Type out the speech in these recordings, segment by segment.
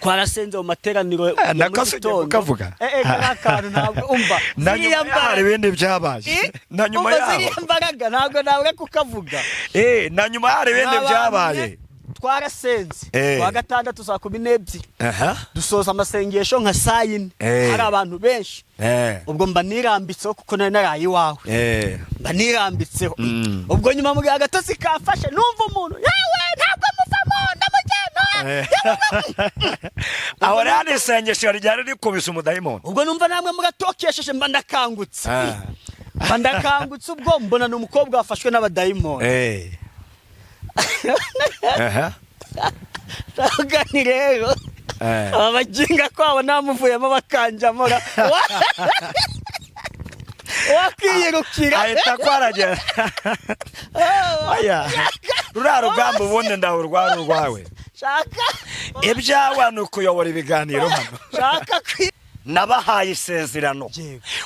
Twarasenze mu materaniro Eh, ya mu nako si ugiye gitondo. kukavuga? Kariya kantu ntabwo umva Na ziriya nyuma yaho hari mbaraga ibindi byabaye. Eh, Na nyuma umva yaho. ziriya mbaraga ntabwo nabura kukavuga. Na nyuma hari ibindi N'abantu byabaye. mwe, twarasenze kuwa gatandatu saa 12, dusoza amasengesho nka saa 4, hari abantu benshi. Ubwo mba nirambitseho kuko nari naraye iwawe. Mba nirambitseho. Ubwo nyuma mu gihe agatotsi kafashe, numva umuntu: "Yewe, ntabwo muvamo, ndamujyana." Aho rero ni isengesho ryari rikubise umudayimoni. Ubwo numva namwe mugatokesheje, mba ndakangutse. Mba ndakangutse, ubwo mbona ni umukobwa wafashwe n'abadayimoni. Ndavuga ni rero aba baginga kwabo namuvuyemo bakanjamo wakwiyirukira. Ahita kwaragera. Oya, ruriya rugamba ubundi ndaho rwari urwawe. Shaka. Ibyawe ni ukuyobora ibiganiro hano. Shaka kwi Nabahaye isezerano,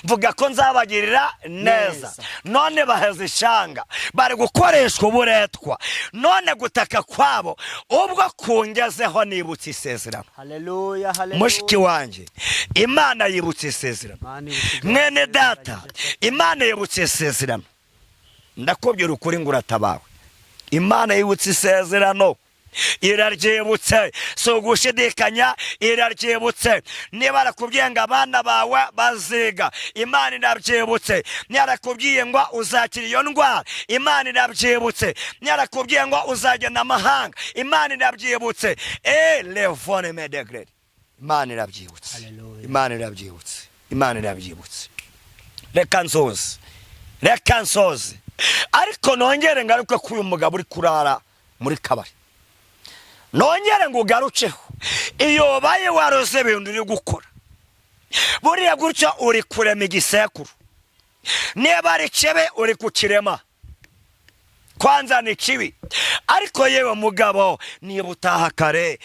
mvuga ko nzabagirira neza. Neza. None baheze ishanga, bari gukoreshwa uburetwa. None gutaka kwabo ubwo kungezeho, nibutse isezerano. Haleluya, haleluya. Mushiki wanjye, Imana yibutse isezerano. Imana ibutse. Mwene data, Imana yibutse isezerano. Ndakubwira ukuri ngo uratabawe. Imana yibutse isezerano, iraryibutse, si ugushidikanya, iraryibutse. Niba arakubwiye ngo abana bawe baziga, Imana irabyibutse. Niba arakubwiye ngo uzakira iyo ndwara, Imana irabyibutse. Niba arakubwiye ngo uzagenda amahanga, Imana irabyibutse. Elevone medegrere, Imana irabyibutse. Hallelujah. Imana irabyibutse, Imana irabyibutse. Reka nsoze, reka nsoze, ariko nongere ngaruke ko uyu mugabo uri kurara muri kabari, nongere ngo ugarukeho. Iyo ubaye waroze ibintu uri gukora buriya gutya, uri kurema igisekuru. Niba ari kibi, uri kukirema. Kwanza ni kibi. Ariko yewe mugabo, niba utaha kare,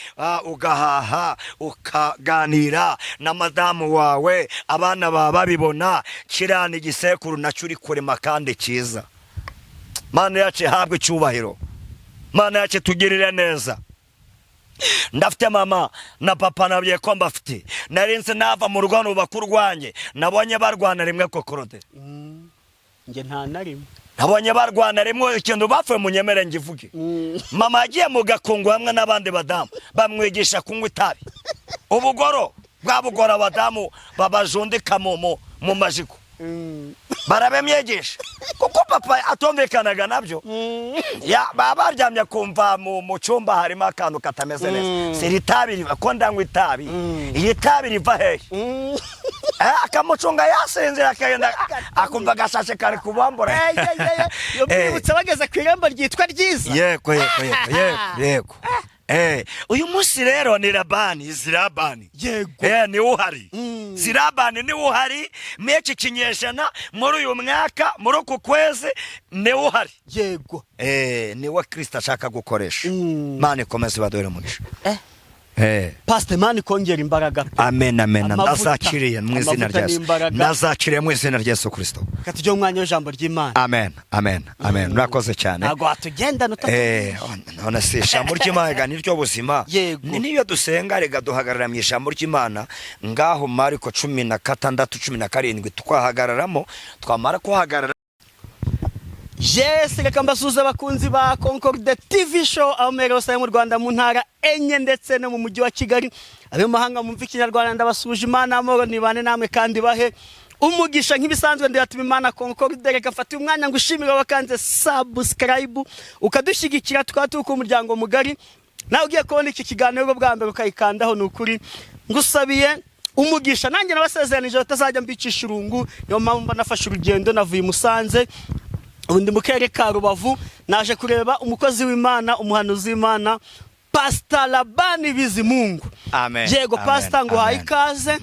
ugahaha, ukaganira na madamu wawe, abana baba babibona, kiriya ni igisekuru nacyo uri kurema kandi cyiza. Mana yacu ihabwe icyubahiro, Mana yacu tugirire neza. Ndafite mama na papa, nabwiye ko mbafite. Narinze nava mu rugo nubaka urwanjye, nabonye barwana rimwe kokorode. Njye nta na rimwe. Nabonye barwana rimwe. Ikintu bapfuye, munyemere ngivuge: mama yagiye mu gakungu hamwe n'abandi badamu, bamwigisha kunywa itabi, ubugoro bwa bugoro abadamu babajundika mu majigo, barabimwigisha kuko papa atumvikanaga nabyo. Ya, baba baryamye, kumva mu cyumba harimo akantu katameze neza. Si iri tabi riva ko ndanywa itabi? Iyi tabi riva hehe? Akamucunga yasinzira, akagenda akumva agashashe kari kubambura. Iyo mwibutse bageze ku irembo ryitwa ryiza. Yego, yego. Uyu munsi rero ni Labani, Zirabani. Niwe uhari. Zirabani niwe uhari muri iki kinyejana, muri uyu mwaka, muri uku kwezi, niwe uhari. Niwe Kirisito ashaka gukoresha. Mana ikomeze ibaduhere umugisha. Pastor, Imana ikongera imbaraga pe. Amen, amen. Amavuta. Ndazakiriye mu izina Amavuta rya Yesu. n'imbaraga. Ndazakiriye mu izina rya Yesu Kirisito. Reka tujye mu mwanya w'ijambo ry'Imana. Amen, amen, amen. Murakoze cyane. Ntabwo watugendana None si ijambo ry'Imana niryo buzima? Niyo dusenga rega duhagarara mu ijambo ry'Imana. Ngaho Mariko 16, 17, twahagararamo, twamara kuhagarara. Yes, reka mbasuhuze abakunzi ba Concorde TV Show aho muherereye hose mu Rwanda, mu ntara enye ndetse no mu mujyi wa Kigali. Abe mu mahanga mumva Ikinyarwanda, ndabasuhuje. Imana amahoro nibane namwe kandi bahe umugisha. Nk'ibisanzwe ndiratuma Imana Concorde. Reka fata umwanya ngo ushimire wakanze subscribe ukadushyigikira, tukaba turi ku muryango mugari. Nawe ugiye kubona iki kiganiro bwa mbere ukayikandaho, ni ukuri ngusabiye umugisha. Nanjye nabasezeranije batazajya mbicisha irungu, niyo mpamvu mba nafashe urugendo, navuye i Musanze, ubu ndi mu karere ka Rubavu. Naje kureba umukozi w'Imana, umuhanuzi w'Imana, Pasita Labani Bizimungu. Amen. Yego. Amen. Pasita, nguhaye Amen. ikaze,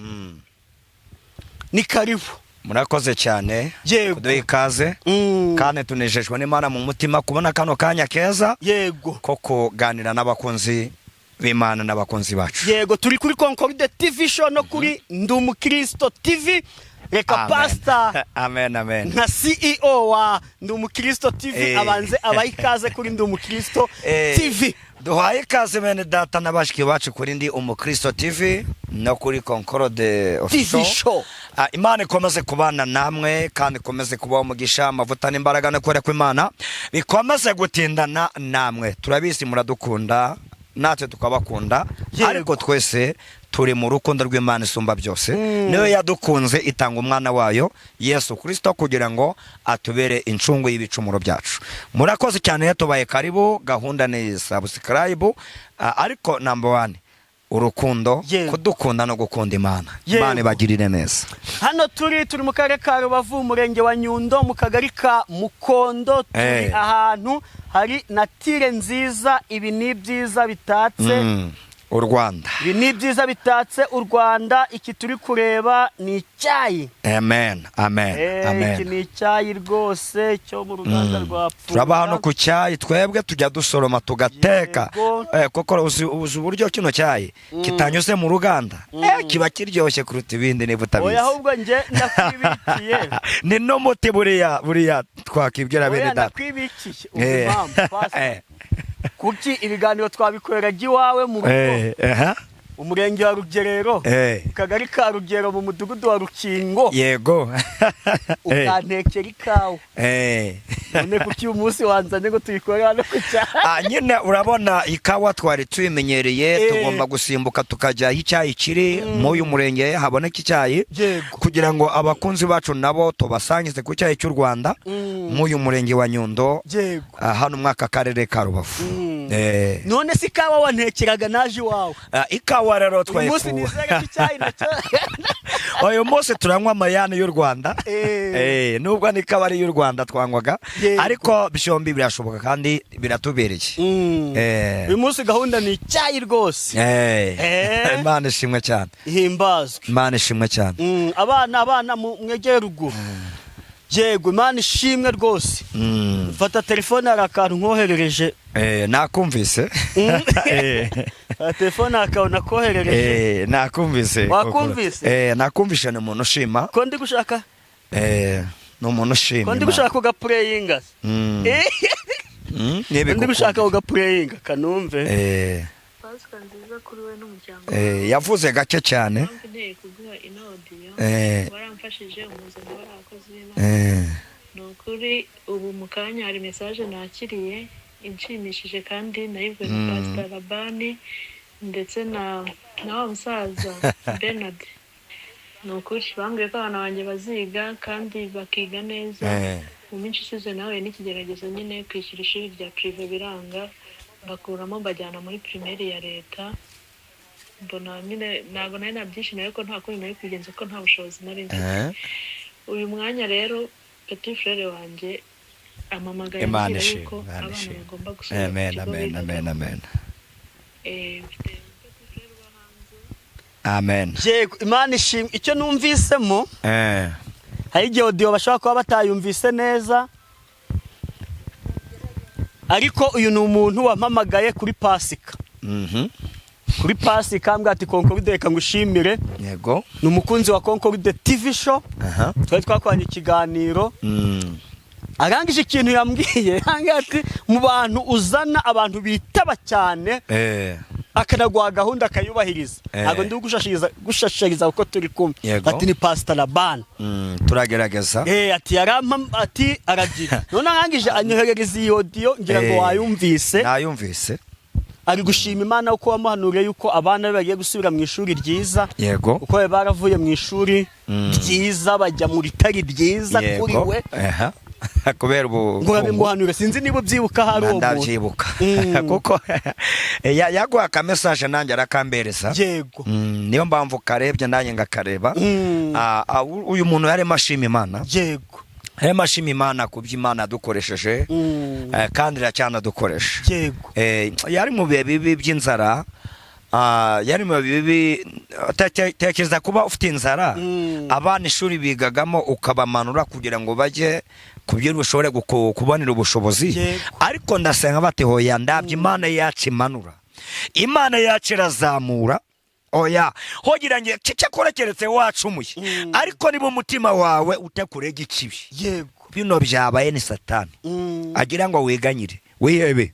ni karibu. Murakoze cyane kuduha ikaze, kandi tunejejwe n'Imana mu mutima kubona kano kanya keza ko kuganira n'abakunzi b'Imana n'abakunzi bacu. Yego, turi kuri Concorde TV Show no kuri Ndi Umukristo TV. Reka Amen. Pasita Amen, amen. nka CEO wa Ndi Umukristo TV abanze abahe ikaze kuri Ndi Umukristo TV. Duhaye ikaze bene data na bashiki bacu kuri Ndi Umukristo TV no kuri Concorde TV Show. Ah, Imana ikomeze kubana namwe kandi ikomeze kubaha umugisha, amavuta n'imbaraga no kubera ko Imana bikomeze gutindana namwe. Turabizi muradukunda, natwe tukabakunda. Ariko twese turi mu rukundo rw'Imana isumba byose. Niyo yadukunze itanga umwana wayo Yesu Kirisito kugira ngo atubere incungu y'ibicumuro byacu. Murakoze cyane, tubaye karibu. Gahunda ni subscribe, ariko number one urukundo, kudukunda no gukunda Imana. Imana ibagirire neza. Hano turi mu karere ka Rubavu, umurenge wa Nyundo, mu kagari ka Mukondo. Turi ahantu hari nature nziza. Ibi ni ibyiza bitatse U Rwanda. Ibi ni ibyiza bitatse u Rwanda. Iki turi kureba ni icyayi. Amen, amen. Iki Amen. ni icyayi rwose cyo mu ruganda rwa Pfunda. Turaba hano ku cyayi, twebwe tujya dusoroma tugateka. Kuko uzi uburyo kino cyayi kitanyuze mu ruganda, kiba kiryoshye kuruta ibindi niba utabizi. Oya, ahubwo njye ndakwibikiye. Ni n'umuti buriya, buriya twakibwira bene Oya, data. ndakwibikiye. Uzi impamvu, Pastor? Kuki ibiganiro twabikoreraga iwawe mu rugo, umurenge wa Rugerero, mu kagari ka Rugero, mu mudugudu wa Rukingo, ukantekera ikawa? None kuki uyu munsi wanzanye ngo tuyikore hano ku cyayi? Ah, nyine urabona ikawa twari tuyimenyereye, tugomba gusimbuka tukajya aho icyayi kiri, muri uyu murenge haboneka icyayi, kugira ngo abakunzi bacu nabo tubasangize ku cyayi cy'u Rwanda muri uyu murenge wa Nyundo, hano muri aka karere ka Rubavu. None se ikawa wantekeraga naje iwawe? Ah, ikawa rero Uyu twaye munsi nizere ko icyayi nacyo Uyu munsi turanywa amayani y'u Rwanda. Nubwo n'ikawa ari iy'u Rwanda twanywaga, ariko byombi birashoboka kandi biratubereye. Uyu munsi gahunda ni icyayi rwose. Imana ishimwe cyane. Ihimbazwe. Imana ishimwe cyane. Abana mwegere ruguru. Yego, Imana ishimwe rwose. Fata telefone, hari akantu nkoherereje. Nakumvise. Fata telefone, hari akantu nakoherereje. Nakumvise. Wakumvise? Nakumvise, ni umuntu ushima. Ko ndi gushaka Ni umuntu ushima ko ndi Imana. gushaka kugapureyinga. Niba Ndi gushaka igukunda. kugapureyinga kanumve. Pasika nziza kuri we n'umuryango Eh, yavuze gake cyane. Impamvu inteye kuguha ino audio, waramfashije umuzana bari abakozi b'Imana. Ni ukuri, ubu mu kanya hari message nakiriye inshimishije kandi nayibwiwe na Pastor Labani ndetse na wa musaza Bernard. Ni ukuri bambwiye ko abana banjye baziga kandi bakiga neza. Mu minsi ishize nawe n'ikigeragezo nyine, kwishyura ishuri rya privé biranga, bakuramo mbajyana muri primaire ya leta. Mbona nyine ntabwo nari nabyishimiye, ariko nta kundi nari kubigenza kuko nta bushobozi nari mfite. Uyu mwanya rero petit frère wanjye ampamagaye Imana ambwira ishimwe, yuko Imana abana ishimwe. bagomba gusubira ku Amen, kigo amen, amen, bigagaho. amen. Mfite petit frère uba hanze. Amen. Yego, Imana ishimwe. Icyo numvisemo, hari igihe audio bashobora kuba batayumvise neza, ariko uyu ni umuntu wampamagaye kuri Pasika. Kuri Pasika ambwira ati: "Concorde, reka ngushimire." Ni umukunzi wa Concorde TV Show. Twari twakoranye ikiganiro. Arangije, ikintu yambwiye, yambwiye ati: "Mu bantu uzana abantu bitaba cyane, akanaguha gahunda akayubahiriza." Ntabwo ndi gushashariza kuko turi kumwe. Ati: "Ni Pastor Labani." Turagerageza. Ati yarampa, ati aragira. None arangije anyoherereza iyi audio, ngira ngo wayumvise. Nayumvise. Ari gushima Imana uko wamuhanuriye yuko abana be bagiye gusubira mu ishuri ryiza, uko bari baravuye mu ishuri ryiza bajya mu ritari ryiza kuri we. Aha. Kubera ubu Ngo urabimuhanure, sinzi niba ubyibuka hari uwo muntu. Ndabyibuka, kuko yaguha akamesaje nanjye arakambereza. Niyo mpamvu karebye nanjye ngakareba. Ah, ah, uyu muntu yarimo ashima Imana, yarimo ashima Imana ku byo Imana yadukoresheje, kandi iracyanadukoresha. Yari mu bihe bibi by'inzara, yari mu bihe bibi. Tekereza kuba ufite inzara, abana ishuri bigagamo ukabamanura kugira ngo bajye ku byo ushobore kubonera ubushobozi. Ariko ndasenga bati: "Hoya, ndabyo Imana yacu imanura, Imana yacu irazamura. Oya, hogira ngo cyakora keretse wacumuye, ariko niba umutima wawe utakurega ikibi, bino byabaye ni Satani agira ngo wiganyire, wihebe."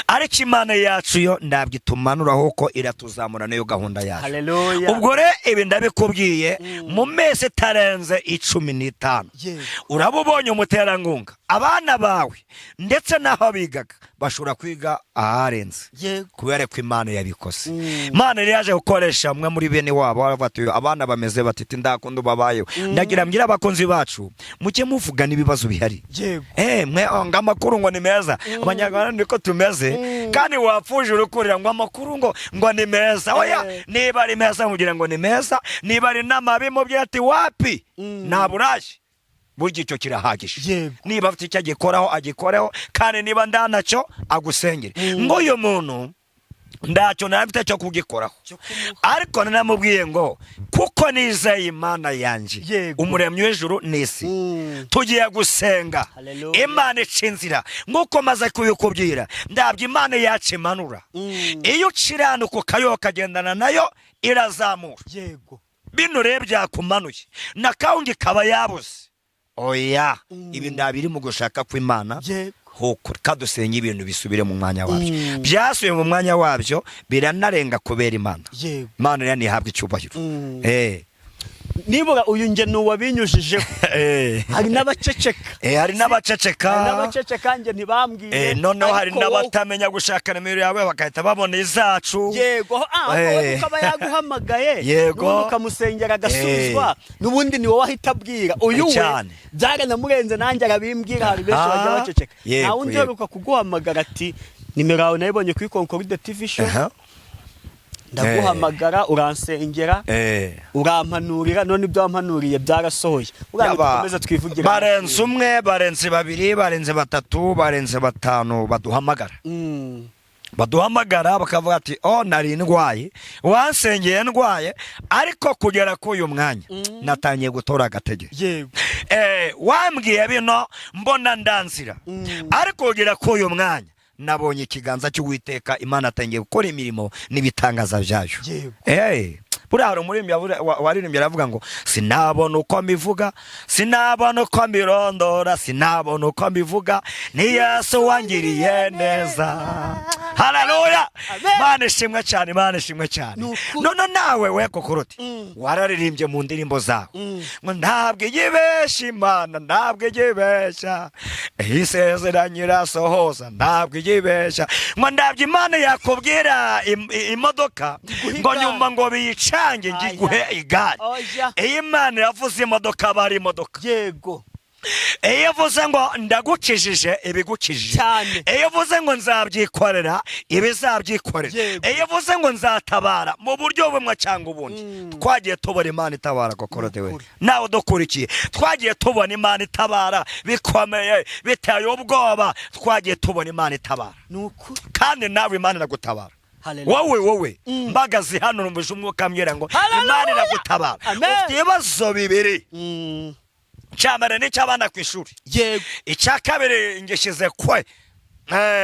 Ariko Imana yacu yo ntabwo itumanuraho, ko iratuzamura, niyo gahunda yacu. Haleluya. Ubwo rero ibi ndabikubwiye, mu mezi itarenze 15 uraba ubonye umuterankunga, abana bawe ndetse n'aho bigaga bashobora kwiga aharenze, kubera ko Imana yabikoze. Imana yari yaje gukoresha umwe muri bene wabo, baravuga ati: "Abana bameze batiti ndakunda babayeho." Ndagira mbwira abakunzi bacu, mujye muvuga n'ibibazo bihari. Mwe oh, ngo amakuru ngo ni meza. Abanyarwanda niko tumeze, kandi wapfuje urukurira ngo amakuru ngo ni meza. Oya, niba ari meza mubwira ngo ni meza, niba ari n'amabi mubwira ati: "Wapi, ntaburaje." Burya icyo kirahagije. Niba afite icyo agikoraho agikoreho, kandi niba ndanacyo agusengere. Ngo uyu muntu ntacyo nari mfite cyo kugikoraho, Cyo kumuha. ariko nanamubwiye ngo kuko nizeye Imana yanjye, umuremyi w'ijuru n'isi, tugiye gusenga. Hallelujah. Imana ica inzira nk'uko maze kubikubwira. Ndabyo Imana yacu imanura, iyo uciranuka ukayoka ukagendana nayo irazamura. Bino rero byakumanuye na kawunga ikaba yabuze, oya, ibi ndabiri mu gushaka kw'Imana. Huko kadusenye ibintu bisubire mu mwanya wabyo. Byasubiye mu mwanya wabyo, biranarenga kubera Imana. Imana rero ntihabwa icyubahiro. Nibura uyu nge ni uwabinyujijeho. Hari n'abaceceka. Hari n'abaceceka. Hari n'abaceceka, nge ntibambwiye. Noneho hari Ariko wowe- n'abatamenya gushaka nimero yawe bagahita babona izacu. Yego, wowe ukaba yaguhamagaye, n'ubundi ukamusengera agasubizwa, n'ubundi ni wowe ahita abwira. Uyu we byaranamurenze, nanjye arabimbwira. Hari benshi bajya baceceka. Nta wundi uheruka kuguhamagara ati: "Nimero yawe nayibonye kuri Concorde TV Show, ndaguhamagara uransengera, urampanurira, none ibyo wampanuriye byarasohoye"? Uriya ngo dukomeze twivugire. Barenze umwe, barenze babiri, barenze batatu, barenze batanu baduhamagara. Baduhamagara bakavuga ati: "Oh, nari ndwaye, wansengeye ndwaye, ariko kugera kuri uyu mwanya natangiye gutora agatege. Wambwiye bino mbona ndanzira, ariko kugera kuri uyu mwanya nabonye ikiganza cy'Uwiteka, Imana atangiye gukora imirimo n'ibitangaza byayo." Buriya hari umuririmbyi waririmbye aravuga ngo: "Sinabona uko mbivuga, sinabona uko mbirondora, sinabona uko mbivuga, ni Yesu wangiriye neza." Haleluya! Amen. Imana ishimwe cyane, Imana ishimwe cyane. Ni ukuri. None nawe we Kokoroti, wararirimbye mu ndirimbo zawe ngo: "Ntabwo ijya Imana, ntabwo ijya ibeshya, isezeranye irasohoza, ntabwo ijya ibeshya." Ngo ntabwo Imana yakubwira imodoka Iguhe ngo igare. nyuma ngo biyicange Aya. ngiguhe igare. Oya. Iyo Imana yavuze imodoka aba ari imodoka. Iyo ivuze ngo ndagukijije, ibigukijije. Iyo uvuze ngo nzabyikorera, ibizabyikorera. Iyo uvuze ngo nzatabara mu buryo bumwe cyangwa ubundi, twagiye tubona Imana itabara. Kokorote we, Nukuri. nawe udukurikiye, twagiye tubona Imana itabara bikomeye, biteye ubwoba. Twagiye tubona Imana itabara. Ni ukuri. Kandi nawe Imana iragutabara. Haleluya. Wowe mbagazi hano, numvise umwuka ambwira ngo Haleluya. Imana iragutabara. Amen. Ufite ibibazo bibiri: icya mbere ni icy'abana ku ishuri, icya kabiri ngishyize kwe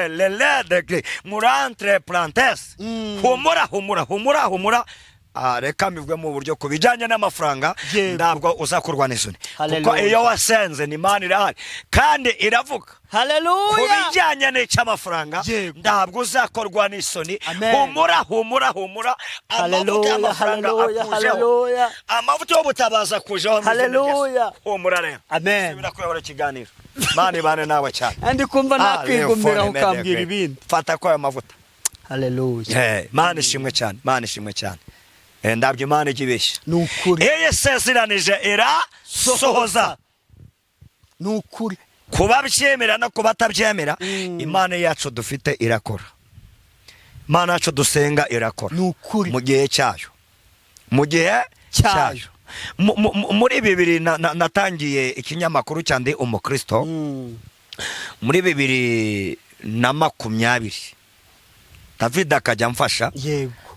lele degre muri entre parenthèses. Humura, humura, humura, humura. Reka mbivuge mu buryo ku bijyanye n'amafaranga, ntabwo uzakorwa n'isoni, kuko Haleluya. iyo wasenze ni Imana irahari kandi iravuga. Ku Haleluya. bijyanye n'icy'amafaranga, ntabwo uzakorwa n'isoni. Amen. Humura, humura, humura, amavuta Haleluya, y'amafaranga haleluya, akujeho, haleluya. amavuta y'ubutabazi akujeho mu izina rya Yesu. Haleluya. Humura rero. Amen. Subira kuyobora ikiganiro, Imana ibane nawe cyane. Andi kumva nakwigumira Leo, ukambwira Fone, ibindi. Fata ko ayo mavuta. Haleluya. Imana ishimwe cyane, Imana ishimwe cyane. Ndabyo Imana ijya ibeshya. Ni ukuri. Iyo yasezeranije irasohoza. Ni ukuri. Kuba byemera no kuba atabyemera, Imana yacu dufite irakora, Imana yacu dusenga irakora. Ni ukuri. Mu gihe cyayo, mu gihe cyayo. cyayo. Muri bibiri natangiye ikinyamakuru cya Ndi Umukristo. Muri 2020 David akajya amfasha,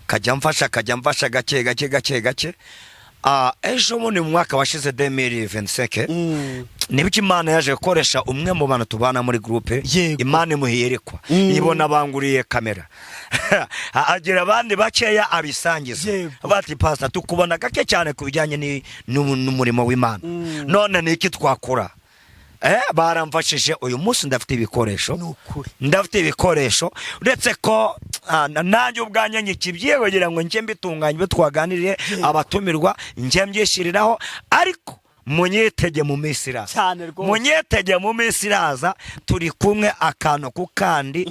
akajya amfasha, akajya amfasha gake gake gake gake. Ejo bundi mu mwaka washize 2025, nibwo Imana yaje gukoresha umwe mu bantu tubana muri groupe. Imana imuhiyerekwa, ibona banguriye kamera, agira abandi bakeya abisangiza. Bati: "Pastor, tukubona gake cyane ku bijyanye n'umurimo w'Imana, none ni iki twakora?" Baramfashije. Uyu munsi ndafite ibikoresho. Ni ukuri. Ndafite ibikoresho, uretse ko nanjye ubwanjye nkikibyiye kugira ngo njye mbitunganye ibyo twaganiriye, abatumirwa njye mbyishyiriraho, ariko munyitege mu minsi iraza. Cyane rwose. Munyitege mu minsi iraza, turi kumwe akantu ku kandi.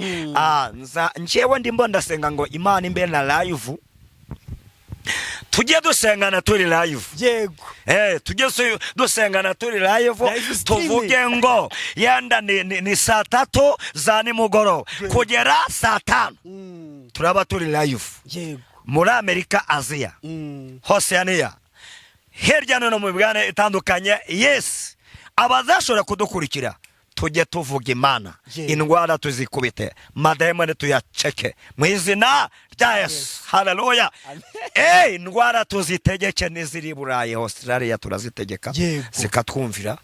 Njyewe ndimo ndasenga ngo Imana imbe na live, tujye dusengana turi live. Tujye dusengana turi live. Live streaming. Tuvuge ngo yenda ni saa 3 za nimugoroba kugera saa 5, turaba turi live muri Amerika, Aziya, Hosiyaniya, hirya no hino mu migabane itandukanye. Yes, abazashobora kudukurikira, tujye tuvuga Imana, indwara tuzikubite, madayimoni tuyaceke mu izina rya Yesu. Haleluya! Indwara tuzitegeke, n'iziri i Burayi, Australia, turazitegeka zikatwumvira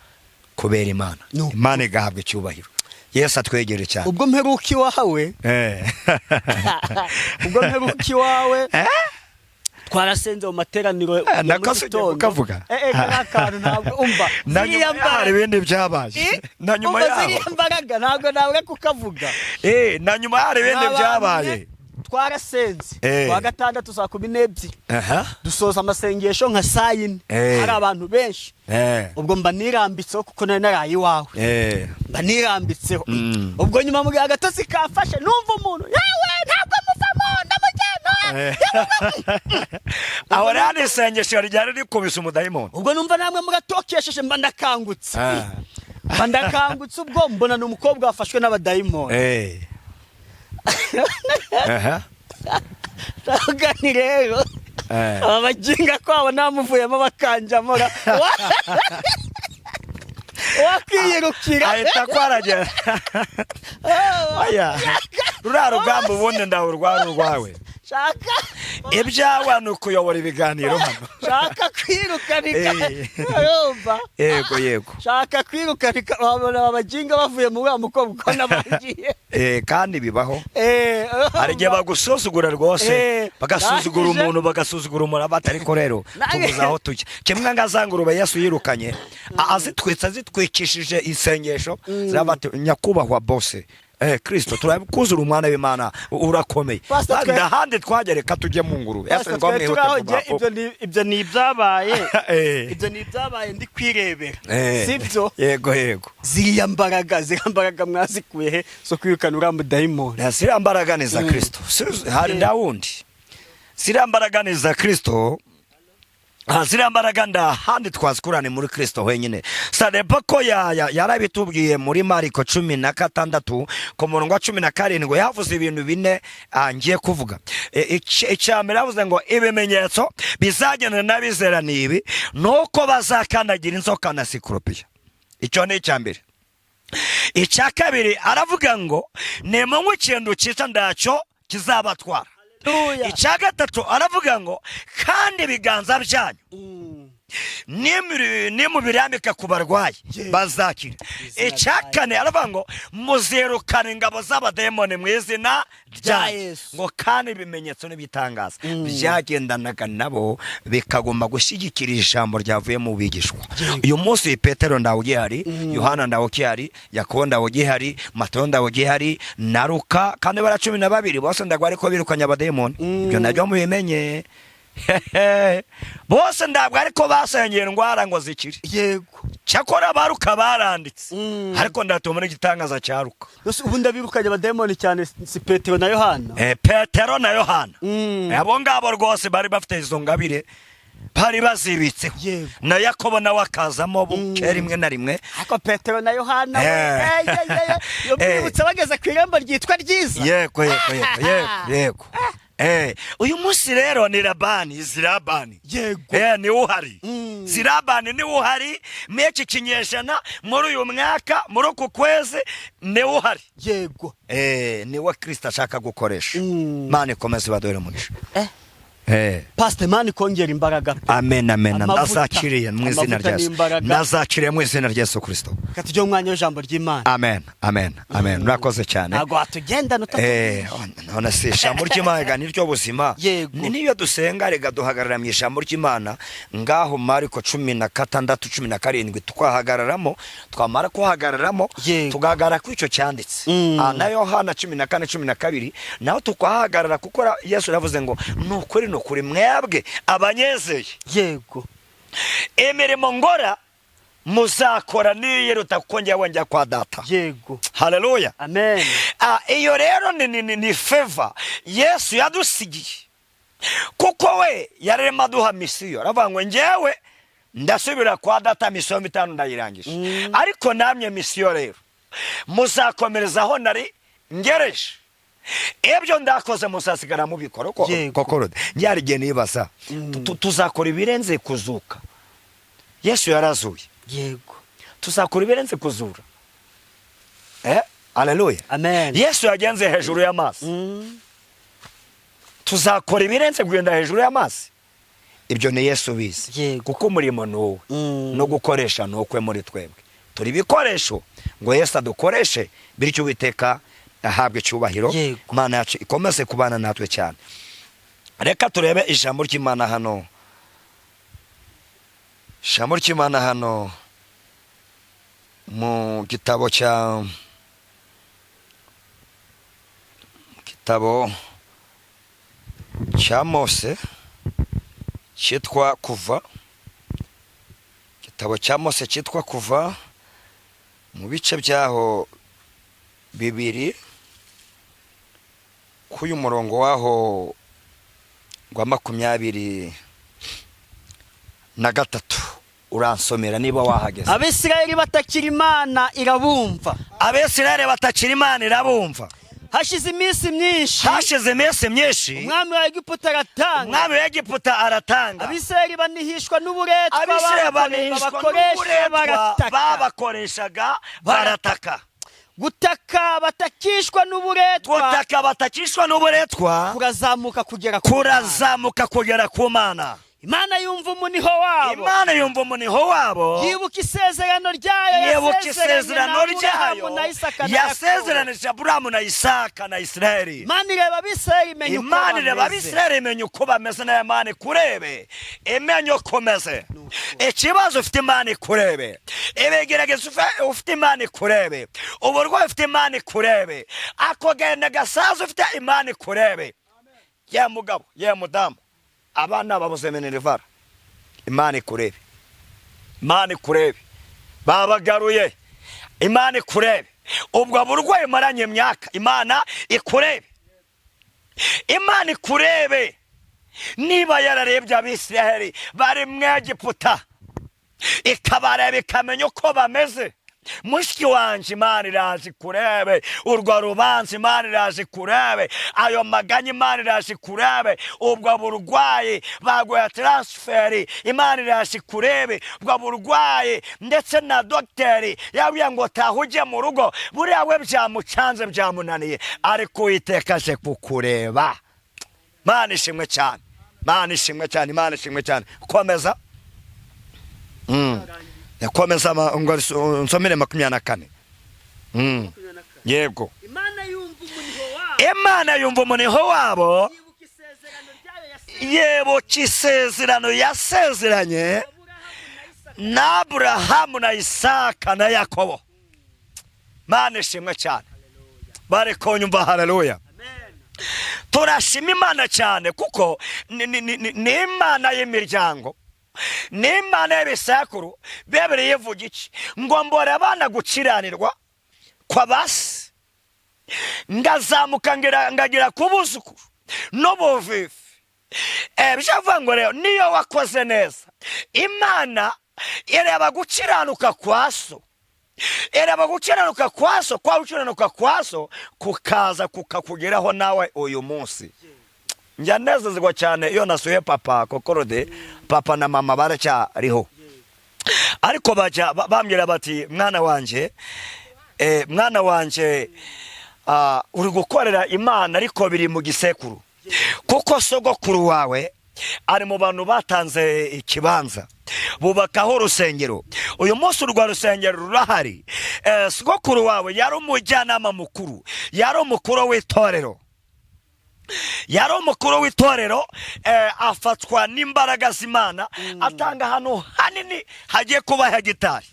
kubera Imana. No. Imana igahabwa icyubahiro. Yesu atwegere cyane. Ubwo mperuka iwawe, ubwo mperuka iwawe, twarasenze mu materaniro ya mu Nako se ugiye gitondo. kukavuga? Kariya kantu ntabwo umva Na ziriya nyuma yaho hari mbaraga ibindi byabaye. Na nyuma Umva, yaho ziriya mbaraga ntabwo nabura kukavuga. Na nyuma hari ibindi N'abantu byabaye. mwe, twarasenze kuwa gatandatu saa 12, dusoza amasengesho nka saa 4, hari abantu benshi. Ubwo mba nirambitseho kuko nari naraye iwawe. Mba nirambitseho. Ubwo nyuma mu gihe agatotsi kamfashe, numva umuntu, yewe, ntabwo muvamo, ndamujyana. Aho rero ni isengesho ryari rikubise umudayimoni. Ubwo numva namwe mugatokesheje, mba ndakangutse, mba ndakangutse. Ubwo mbona ni umukobwa wafashwe n'abadayimoni. Ndavuga ni rero aba baginga kwabo namuvuyemo bakanjamo wakwiyirukira. Ahita kwaragera. Oya, ruriya rugamba ubundi ndawe rwari urwawe. Shaka. Ibyawe ni ukuyobora ibiganiro hano. Shaka kwirukanika. Urumva? Yego. Shaka kwirukanika, wabona aba baginga bavuye muri wa mukobwa uko nabagiye. Kandi bibaho. Hari igihe bagusuzugura rwose, bagasuzugura umuntu, bagasuzugura umuntu bati ariko rero tubuze aho tujya. Kimwe nga za ngurube Yesu yirukanye, azitwitse, azitwikishije isengesho, ziravuga ati nyakubahwa bose, Kristo, turakuzura, umwana w'Imana, urakomeye. Pastor, ndahandi twajya, reka tujye mu ngurube. Pastor, Yesu ngo twe mwihute turaho vuba. ibyo ni ibyabaye. Ibyo ni ibyabaye ndi kwirebera. Sibyo? Yego. Ziriya mbaraga mwazikuye he zo kwirukana uriya mudayimoni? Na ziriya mbaraga ni za Kristo. Hari ndawundi, ziriya mbaraga ni za Kristo. Ziriya mbaraga ndahandi twazikurane muri Kristo wenyine. Sadepa ko yarabitubwiye muri Mariko 16 ku murongo wa 17, yavuze ibintu bine ngiye kuvuga. Icya mbere yavuze ngo ibimenyetso bizagendana n'abizera ni ibi, nuko bazakandagira inzoka na sikorupiyo. Icyo ni icya mbere. Icya kabiri aravuga ngo nimunywe ikintu cyica ndacyo kizabatwara. Haleluya. Icya gatatu aravuga ngo kandi ibiganza byanyu nimubirambika ku barwayi bazakira. Izina Icya rya kane aravuga ngo muzirukana ingabo z'abadayimoni mu izina rya Rya Yesu. Ngo kandi ibimenyetso n'ibitangaza byagendanaga nabo bikagomba gushyigikira ijambo ryavuye mu bigishwa. Uyu munsi Petero ndawe ugihari, Yohana ndawe ugihari, Yakobo ndawe ugihari, Matayo ndawe ugihari na Luka, kandi bara 12 bose ndagwa ariko birukanye abadayimoni. Ibyo nabyo mubimenye. Hehe. Bose ntabwo ariko basengeye indwara ngo zikire. Cyakora baruka baranditse, ariko ndatuma n'igitangaza cya Luka. Yose ubundi abirukanye abadayimoni cyane si Petero na Yohana? Petero na Yohana. Abo ngabo rwose bari bafite izo ngabire, bari bazibitseho. Na Yakobo nawe akazamo buke rimwe na rimwe. Ariko Petero na Yohana we, iyo mwibutse bageze ku irembo ryitwa ryiza. Yego. Uyu munsi rero ni Labani, zirabani. Niwe uhari. Zirabani niwe uhari muri iki kinyejana, muri uyu mwaka, muri uku kwezi, niwe uhari. Niwe Kristo ashaka gukoresha. Imana ikomeze ibaduhere umugisha. Pastor, Imana ikongera imbaraga pe. Amen, amen. Amavuta. Ndazakiriye mu izina Amavuta rya Yesu. n'imbaraga. Ndazakiriye mu izina rya Yesu Kristo. Reka tujye mu mwanya w'ijambo ry'Imana. Amen, amen, amen. Murakoze cyane. Ntabwo watugendana utatubwiye. None se ijambo ry'Imana ni ryo buzima. Yego. Niyo dusenga rega duhagarara mu ijambo ry'Imana, ngaho Mariko 16:17 twahagararamo, twamara kuhagararamo, tugahagarara kuri icyo cyanditse. Na Yohana 14:12 naho tukahagarara, kuko Yesu yavuze ngo ni ukuri, ni ukuri, mwebwe abanyezeye, imirimo ngora muzakora niyiruta, kuko njyewe njya kwa Data. Haleluya. Amen. Iyo rero ni favor Yesu yadusigiye, kuko we yararimo aduha mission, aravuga ngo njyewe ndasubira kwa Data, mission itanu ndayirangije, ariko namwe mission rero muzakomereza aho nari ngereje, ibyo ndakoze muzasigara mubikora. Koko Rode, njye igihe nibaza, tuzakora ibirenze kuzuka. Yesu yarazuye. Tuzakora ibirenze kuzura. Aleluya. Amen. Yesu yagenze hejuru y'amazi. Tuzakora ibirenze kugenda hejuru y'amazi. Ibyo ni Yesu bizi, kuko umurimo ni uwe, no gukoresha ni ukwe. Muri twebwe turi ibikoresho ngo Yesu adukoreshe, bityo Uwiteka ahabwe icyubahiro. Imana yacu ikomeze kubana natwe cyane. Reka turebe ijambo ry'Imana hano, ijambo ry'Imana hano mu gitabo cya gitabo cya Mose cyitwa Kuva, igitabo cya Mose cyitwa Kuva, mu bice byaho 2, k'uyu murongo waho wa 23, uransomera niba wahageze. Abisirayeli batakira Imana, irabumva. Abisirayeli batakira Imana, irabumva. Hashize iminsi myinshi, Hashize iminsi myinshi, umwami wa Egiputa aratanga, umwami wa Egiputa aratanga, Abisirayeli banihishwa n'uburetwa Abisirayeli banihishwa babakoresha, n'uburetwa barataka. babakoreshaga, barataka. Gutaka batakishwa n'uburetwa Gutaka batakishwa n'uburetwa kurazamuka kugera ku Mana. kurazamuka kugera ku Mana. Imana yumva umuniho wabo, Imana yumva umuniho wabo, yibuka isezerano ryayo yibuka yasezeranye isezerano na Aburahamu ryayo na Isaka na Yakobo. yasezeranije Aburahamu na Isaka na Isirayeli. Imana ireba Abisirayeli, imenya uko Imana ireba bameze. Abisirayeli, imenya uko bameze. Nayo Imana ikurebe, imenya uko umeze. Ikibazo ufite, Imana ikurebe. Ibigeragezo ufite, Imana ikurebe. Uburwayi ufite, Imana ikurebe. Ako gahinda gasaza ufite, Imana ikurebe. Ye mugabo, ye mudamu, abana babuze minerval, Imana ikurebe. Imana ikurebe. Babagaruye, Imana ikurebe. Ubwo burwayi maranye imyaka, Imana ikurebe. Imana ikurebe. Niba yararebye Abisiraheli bari mu Egiputa, ikabareba, ikamenya uko bameze, mushiki wanje, Imana iraje ikurebe. Urwo rubanza, Imana iraje ikurebe. Ayo maganya, Imana iraje ikurebe. Ubwo burwayi baguha transfert, Imana iraje ikurebe. Ubwo burwayi ndetse na dogiteri yabwiye ngo taha ujye mu rugo, buriya we byamucanze, byamunaniye, ariko Uwiteka aje kukureba. Mana ishimwe cyane, Mana ishimwe cyane, Imana ishimwe cyane. Komeza. Komeza ngo nsomere 24. Yego. Imana yumva umuniho wabo, Imana yumva umuniho wabo, yibuka isezerano ryayo yibuka isezerano yasezeranye Aburahamu na Isaka na Aburahamu na Isaka na Yakobo. Mana ishimwe cyane. Bari kunyumva? Haleluya. Amen. Turashima Imana cyane, kuko ni Imana y'imiryango, ni Imana y'ibisekuru. Bibiri ivuga iki? Ngo mbore abana gukiranirwa kwa basi, ngazamuka ngagira ku buzukuru n'ubuvivi. Bishavuga ngo rero niyo wakoze neza, Imana ireba gukiranuka kwa so, ireba gukiranuka kwa so, kwa gukiranuka kwa so kukaza kukakugeraho nawe uyu munsi. Njya nezezwa cyane iyo nasuye papa kokorode. Papa na mama baracyariho, ariko bajya bambwira bati: "Mwana wanjye, mwana wanjye, uri gukorera Imana, ariko biri mu gisekuru, kuko sogokuru wawe Ari mu bantu batanze ikibanza bubakaho urusengero. Uyu munsi urwo rusengero rurahari. Sogokuru wawe yari umujyanama mukuru, yari umukuru w'itorero, yari umukuru w'itorero. Afatwa n'imbaraga z'Imana, atanga ahantu hanini hagiye kuba hegitari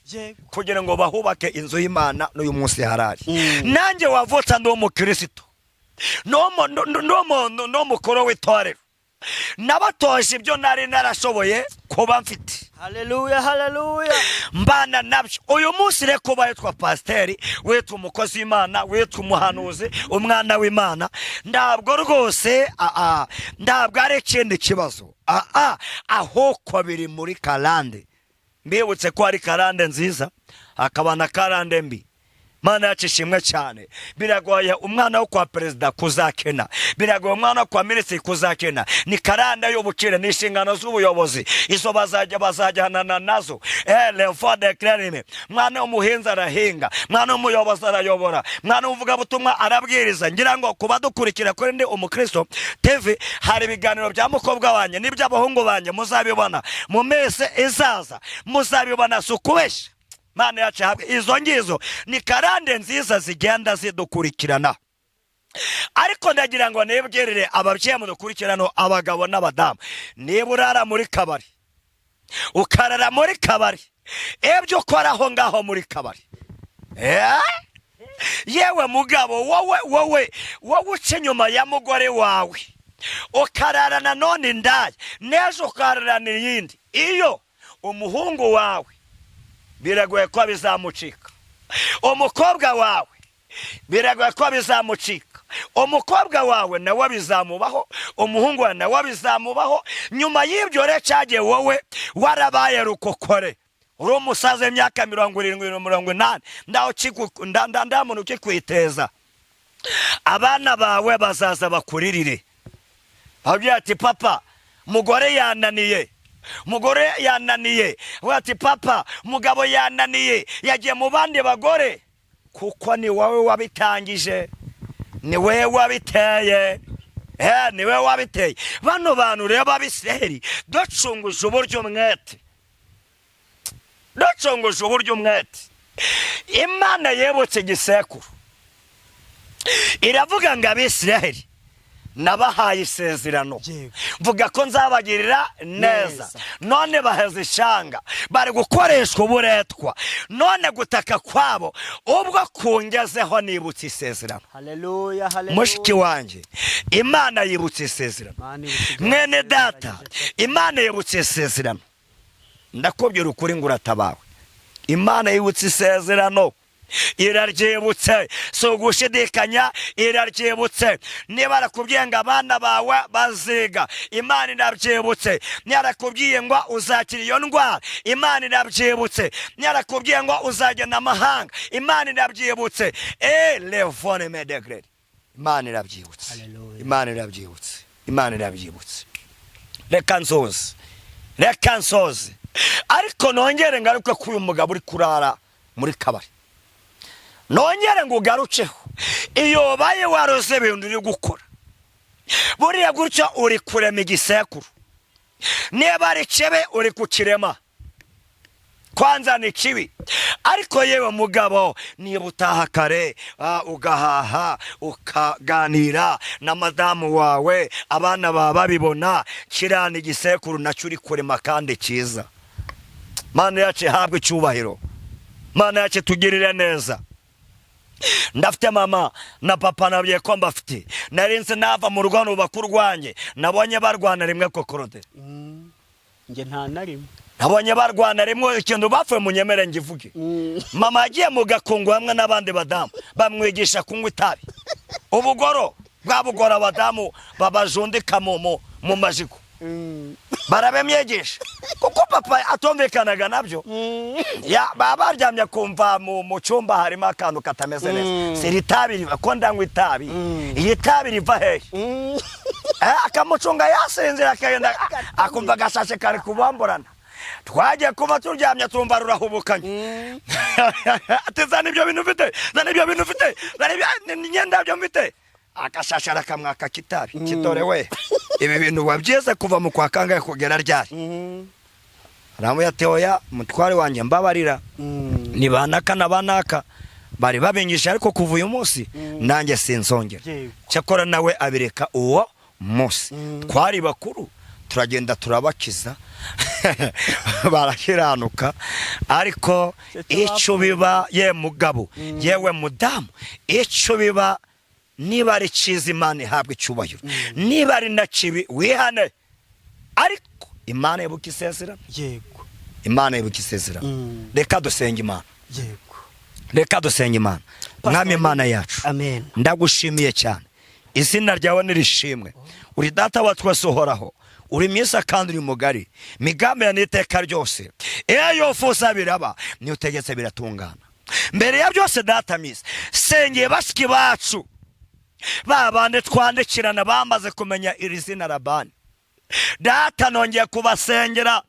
kugira ngo bahubake inzu y'Imana. N'uyu munsi harari. Nanjye wavutse ndi umukirisitu n'umukuru w'itorero, nabatoje ibyo nari narashoboye kuba mfite. Haleluya, haleluya. Mbana nabyo. Uyu munsi rero kuba witwa pasiteri, witwa umukozi w'Imana, witwa umuhanuzi, umwana w'Imana, ntabwo rwose ntabwo ari ikindi kibazo, ahubwo biri muri karande. Mbibutse ko hari karande nziza, hakaba na karande mbi. Mana yacu ishimwe cyane. Biragoye umwana wo kwa perezida kuzakena, biragoye umwana wo kwa minisitiri kuzakena. Ni karande y'ubukire, ni inshingano z'ubuyobozi, izo bazajya bazajyanana nazo. L'enfant de crime, mwana w'umuhinzi arahinga, mwana w'umuyobozi arayobora, mwana w'umuvugabutumwa arabwiriza. Ngira ngo kuba dukurikira kuri Ndi Umukristo TV, hari ibiganiro bya mukobwa wanjye n'iby'abahungu banjye, muzabibona mu minsi izaza, muzabibona, si ukubeshya. Mana yacu ihabwe. Izo ngizo ni karande nziza zigenda zidukurikirana. Ariko ndagira ngo nibwirire ababyeyi mudukurikirano, abagabo n'abadamu, niba urara muri kabari, ukarara muri kabari, ibyo ukora aho ngaho muri kabari, Eh? Yewe mugabo, wowe wowe wowe uca inyuma ya mugore wawe, ukarara nanone indaya, n'ejo ukararana iyindi, iyo umuhungu wawe biragoye ko bizamucika, umukobwa wawe biragoye ko bizamucika, umukobwa wawe nawe bizamubaho, umuhungu wawe nawe bizamubaho. Nyuma y'ibyo rero, cyagiye wowe warabaye rukokore, uri umusaza w'imyaka 70, 80, nta muntu ukikwiteza, abana bawe bazaza bakuririre, babwira ati: "Papa, mugore yananiye, mugore yananiye." We ati: "Papa, mugabo yananiye, yagiye mu bandi bagore." Kuko ni wowe wabitangije, ni wowe wabiteye, ni wowe wabiteye. Bano bantu rero b'Abisiraheli, ducunguje uburyo umwete, ducunguje uburyo umwete, Imana yibutse igisekuru, iravuga ngo: "Abisiraheli nabahaye isezerano, mvuga ko nzabagirira neza. Neza. None baheze ishanga, bari gukoreshwa uburetwa. None gutaka kwabo ubwo kungezeho, nibutse isezerano." Haleluya, haleluya. Mushiki wanjye, Imana yibutse isezerano. Mana ibutse. Mwene data, Imana yibutse isezerano. Ndakubwira ukuri ngo uratabawe. Imana yibutse isezerano, iraryibutse, si ugushidikanya, iraryibutse. Niba arakubwiye ngo abana bawe baziga, Imana irabyibutse. Niba arakubwiye ngo uzakira iyo ndwara, Imana irabyibutse. Niba arakubwiye ngo uzagenda amahanga, Imana irabyibutse. Elevone medegreri, Imana irabyibutse. Hallelujah. Imana irabyibutse, Imana irabyibutse. Reka nsoze, reka nsoze, ariko nongere ngaruke ko uyu mugabo uri kurara muri kabari, nongere ngo ugarukeho. Iyo ubaye waroze ibintu uri gukora buriya gutya, uri kurema igisekuru. Niba ari kibi, uri kukirema. Kwanza ni kibi. Ariko yewe mugabo, niba utaha kare, ugahaha, ukaganira na madamu wawe, abana baba babibona, kiriya ni igisekuru nacyo uri kurema kandi cyiza. Mana yacu ihabwe icyubahiro. Mana yacu tugirire neza. Ndafite mama na papa, nabwiye ko mbafite. Narinze nava mu rugo nubaka urwanjye, nabonye barwana rimwe kokorode. Njye nta na rimwe. Nabonye barwana rimwe. Ikintu bapfuye, munyemere ngivuge. Mama yagiye mu gakungu hamwe n'abandi badamu, bamwigisha kunywa itabi, ubugoro bwa bugoro abadamu babajundika mu majigo, barabimwigisha kuko papa atumvikanaga nabyo. Baba baryamye, kumva mu cyumba harimo akantu katameze neza. Si iri tabi riva ko ndanywa itabi? Iyi tabi riva hehe? Akamucunga yasinzira, akagenda akumva agashashe kari kubamburana. Twagiye kuba turyamye, tumva rurahubukanye, ati: "Zana ibyo bintu ufite, zana ibyo bintu ufite, zana ibyo imyenda byo mfite." Agashashe arakamwaka kitabi kitore we. Ibi bintu wabyize kuva mu kwa kangahe kugera ryari? Aramubwira ati: "Oya, mutware wanjye, mbabarira, ni banaka na banaka bari babinyisha, ariko kuva uyu munsi nanjye sinzongera." Cyakora nawe abireka uwo munsi. Twari bakuru, turagenda turabakiza, barakiranuka. Ariko Icyo icyo biba, ye mugabo, yewe mudamu, icyo biba niba ari cyiza, Imana ihabwa icyubahiro. Niba ari na kibi, wihane. Ariko Imana ibuka isezerano. Imana ibuka isezerano. Reka dusenge Imana. Reka dusenge Imana. Pastor, Mwami Imana yacu, Amen. ndagushimiye cyane, izina ryawe nirishimwe. Uri Data wa twese uhoraho, uri mwiza kandi uri mugari, migambi ya n'iteka ryose. Iyo ufuza biraba, niyo utegetse biratungana. Mbere ya byose, Data mwiza, sengeye bashiki bacu, ba bandi twandikirana bamaze kumenya iri zina Labani. Data, nongeye kubasengera,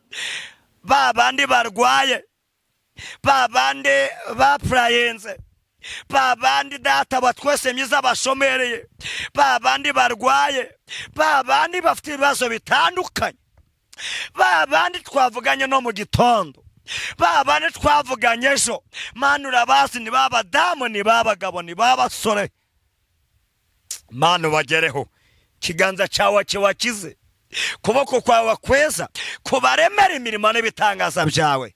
ba bandi barwaye, ba bandi bapurayinze, ba bandi, Data wa twese myiza, bashomereye, ba bandi barwaye, ba bandi bafite ibibazo bitandukanye, ba bandi twavuganye no mu gitondo, ba bandi twavuganye ejo. Mana, urabazi, ni ba badamu, ni ba bagabo, ni ba basore. Mana, ubagereho, ikiganza cyawe kibakize, kuboko kwawe kweza kubaremera imirimo n'ibitangaza byawe.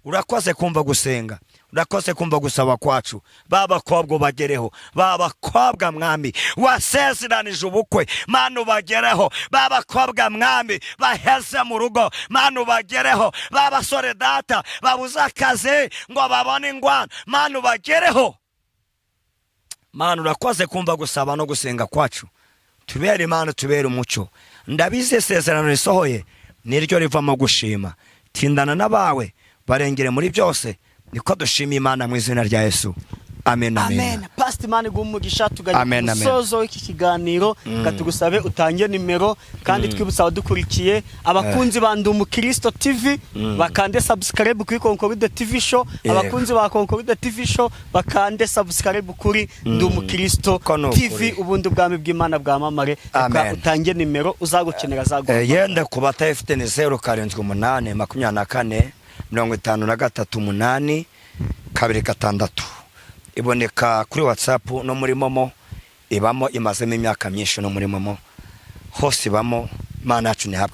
Urakoze kumva gusenga, urakoze kumva gusaba kwacu. Ba bakobwa ubagereho, ba bakobwa, Mwami, wasezeranije ubukwe, Mana, ubagereho. Ba bakobwa, Mwami, baheze mu rugo, Mana, ubagereho. Ba basore, Data, babuze akazi ngo babone ingwano, Mana, ubagereho. Mana, urakoze kumva gusaba no gusenga kwacu. Tubere Imana, tubere umucyo. Ndabizi, isezerano risohoye niryo rivamo gushima. Tindana n'abawe, barengere muri byose. Niko dushima Imana mu izina rya Yesu, amen, amen. Amen. Pastor, Imana iguhe umugisha. Tuganye Amen, ku amen. musozo w'iki kiganiro. Reka tugusabe utange nimero, kandi twibutsa abadukurikiye, abakunzi ba Ndi Umukristo TV, bakande subscribe kuri Concorde TV Show. Abakunzi ba Concorde TV Show bakande subscribe kuri Ndi Umukristo Ko ni TV, ukuri. ubundi ubwami bw'Imana bwamamare. Reka Amen. utange nimero, uzagukenera azaguha. Yenda ku batayifite ni 078 24 53 8 26. Iboneka kuri WhatsApp no muri MoMo ibamo, imazemo imyaka myinshi, no muri MoMo hose ibamo. Imana yacu ntihabwe.